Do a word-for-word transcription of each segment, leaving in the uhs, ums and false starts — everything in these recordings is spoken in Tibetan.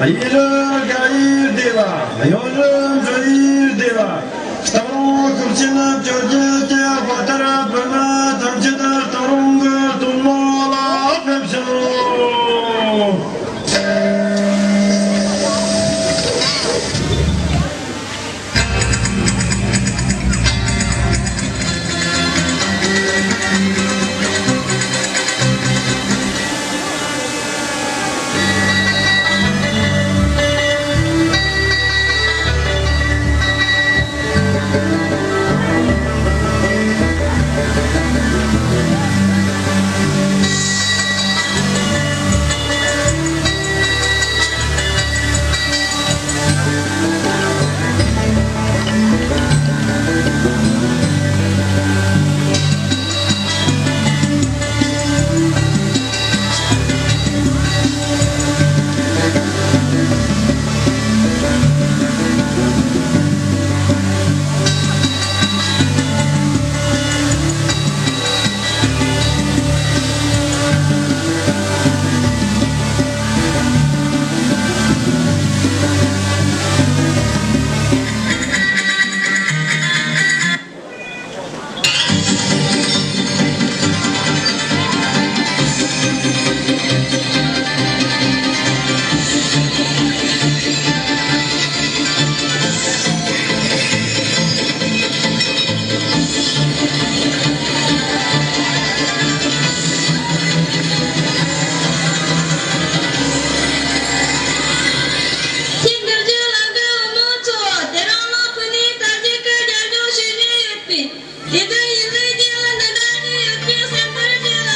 ཡུན་རིང་དགའ་ཡི་བདེ་ལ། ཡུན་རིང་འགྲོ་ཡི་བདེ་ལ། སྟག་རོང་ཤུགས་ཆེན་བཅོ་བརྒྱད་ཀྱི་དཔའ་རྟགས་བོད་མི་ཐམས་ཅད་སྟག་རོང་གི་སྟོད་ལུང་ལ་ཕེབས་ཤོག། ཆེས་འདིར་བརྗོད་ལ་འདི་འོ་མོ་ཚོ། དེ་རིང་ལ་ཕུ་ནས་ད་ཅི་སྐད་རྒྱབ་སྐྱོར་ཞུ་བཞིན་ཡོད་པས། དེ་དག་ཡིན་ལས་རྒྱལ་ལ་འདི་འདྲ་ཞིག་ཡོད་ཀྱི་སེམས་པར་བྱེད་ལ།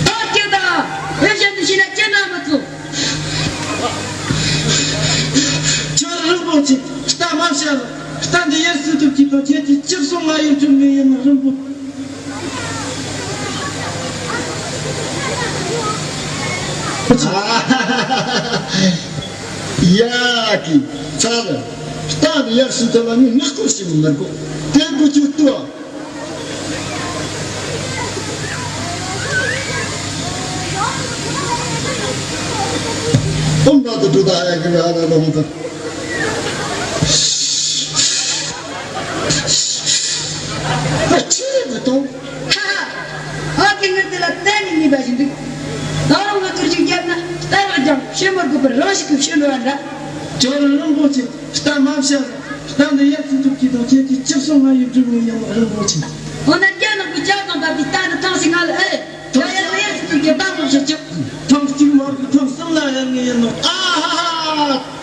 ད་སྐད་དང་། ཨེ་གཞན་དུ་ཤེས་ན་སྐད་ན་མི་ཚུགས། ཁྱོད་རིན་པོ་ཆེ། རྟ་མ་བཤད་ལ། རྟ་འདི་ཡར་སུ་ཐུབ་ཀྱི་དང་ཁྱེད་ཀྱི་ཅིག་སོང་ང་ཡོད་ཅུང་མེད་ཡིན་ན་རིན་པོ། ཡ་གི་ཚ་ལ། རྟ་འདི་ཡར་སུ་ཐུབ་ལ་ངས་ངག་སྐོར་ཞིག་མི་དགོས། དེ་དགོས་ཀྱི་ལྟོས། ཨོཾ་ན་དུ་དུ་ད་ཡ་གི་ཡ་ད་ད་ཧོ་ད། ཨ་ཆི་རེད་མ་གཏོང་། ཧ་ཧ། ཨ་ཀི་ངས་དེ་ལ་གཏན་ནས་ཉེས་པ་ཞིག་འདུག་ད་རུང་ང་ཚོར་ཅིག་བརྒྱབ་ན་རྟ་ར་ཀྱང་ཤེས་མ་དགོས་པར་རང་ཞིག་གིས་ཤེས་ནོ་ཨ་འདྲ། ཇོ་རིན་པོ་ཆེ་རྟ་མ་བཤད་ར། ད་འདི་ཡར་སྲིད་ཐུབ་ཀྱི་དང་ཁྱེད་ཀྱི་སྤྱིར་སོང་ང་ཡོད་རྒྱུ་ངོས་ཡང་མ་རུང་བོ་ཆེ། འོ་ན་རྒྱ་ནག་གི་ཇ་དང་འབབ་པའི་རྟ་ནི་ཐང་ཞིག་ང་ལ་ཨེ། ཡ་ཡ་ལ་ཡར་སྲིད་ཐུབ་ཀྱི་རྟ་མོ་ཞིག་ཅིག་ཐང་གཅིག་མར་གི་ཐང་གསུམ་ལ་ཡར་ངེས་ཡིན་ནོ། ཨ་ཧ་ཧ།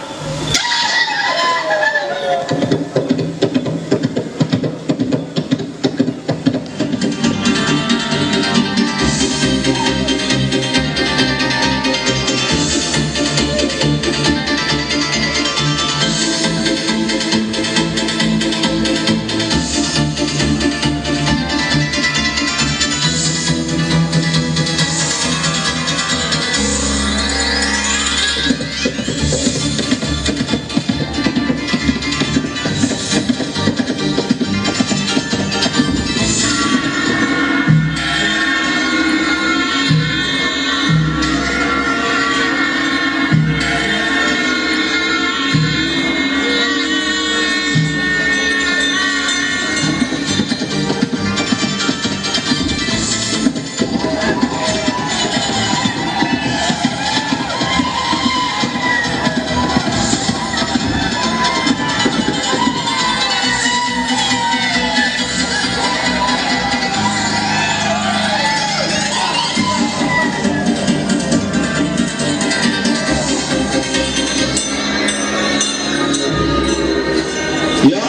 ཡ།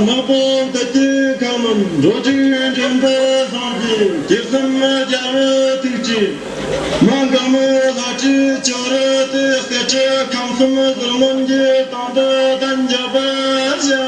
ནག་པོ་འདི་དུས་ཁམས་འགྲོ་རྒྱུག་འདྲེན་པའི་སངས་རྒྱས་སྐྱེ་གསུམ་རྒྱལ་བའི་ཐུགས་རྗེ། མ་འགགས་མོའི་ལྷ་ཁྲིད་ཆོ་རེ་ཏི་སེ་ཁྲི་ཁམས་གསུམ་ཟིལ་གནོན་གྱི་དང་དུ་གདན་འཇགས་པར་ཞུ།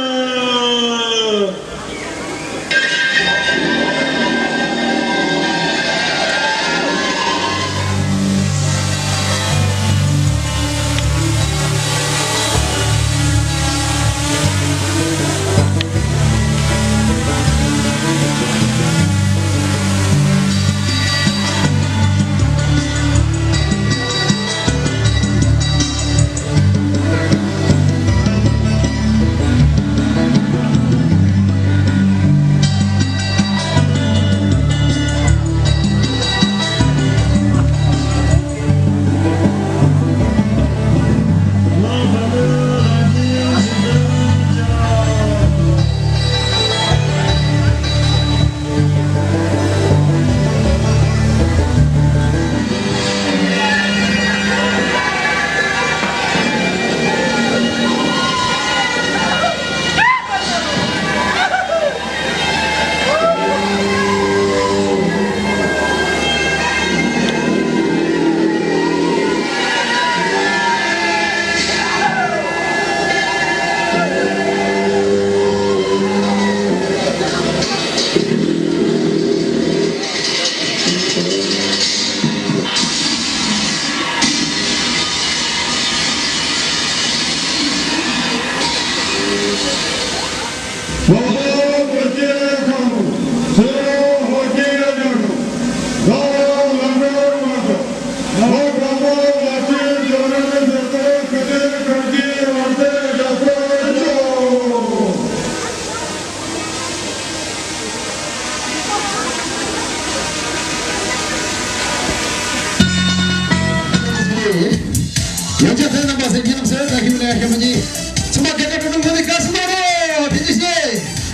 ཡང་བསྐྱར་བསྟན་རྣམ་པ་སེམས་ཀྱི་ལམ་སྲོལ་ལ་ཁྱེད་ལ་ཁྱེད་མ་གཉིས་ཚུན་པ་སྐད་གྲགས་སྤྲོ་སྣང་ཁོང་ནས་དགའ་བསུ་གནང་རོགས། ཐུགས་རྗེ་ཆེ།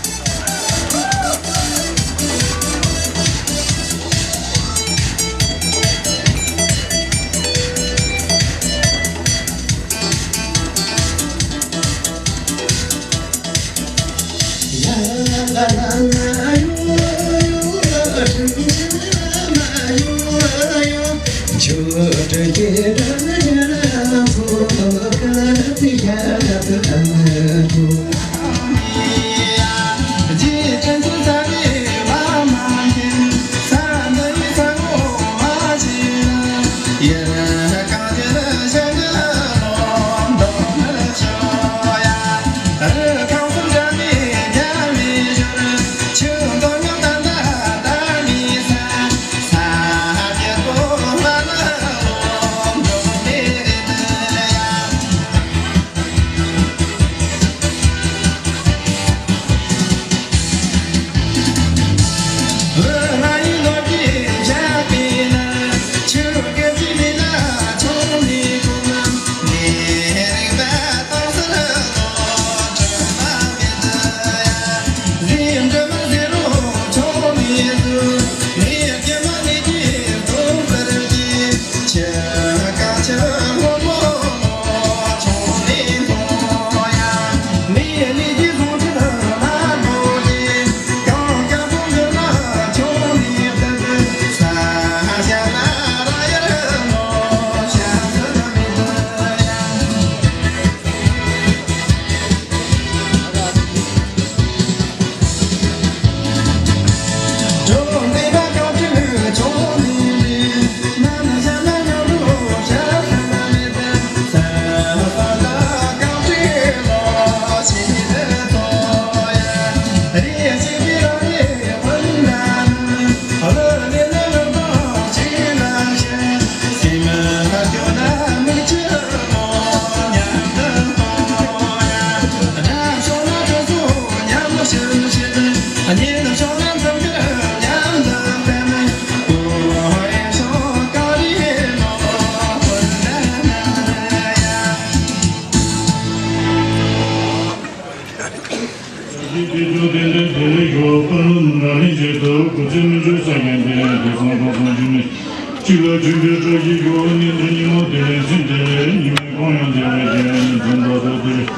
ལ་མཐུན་པའི་བཀྲ་ཤིས་ཤོག །ནད་མེད་ཉིན་མོ་བདེ་ལེགས་ཟིན་བདེ་ལེགས། ཉི་མའི་གུང་ཡང་བདེ་ལེགས་ཤོག །ཉིན་མཚན་ད་ལྟ་བདེ་ལེགས་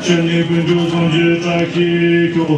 ཤོག །ནད་ཀུན་འབྱུང་སོང་ཅེས་བཀྲ་ཤིས་ཤོག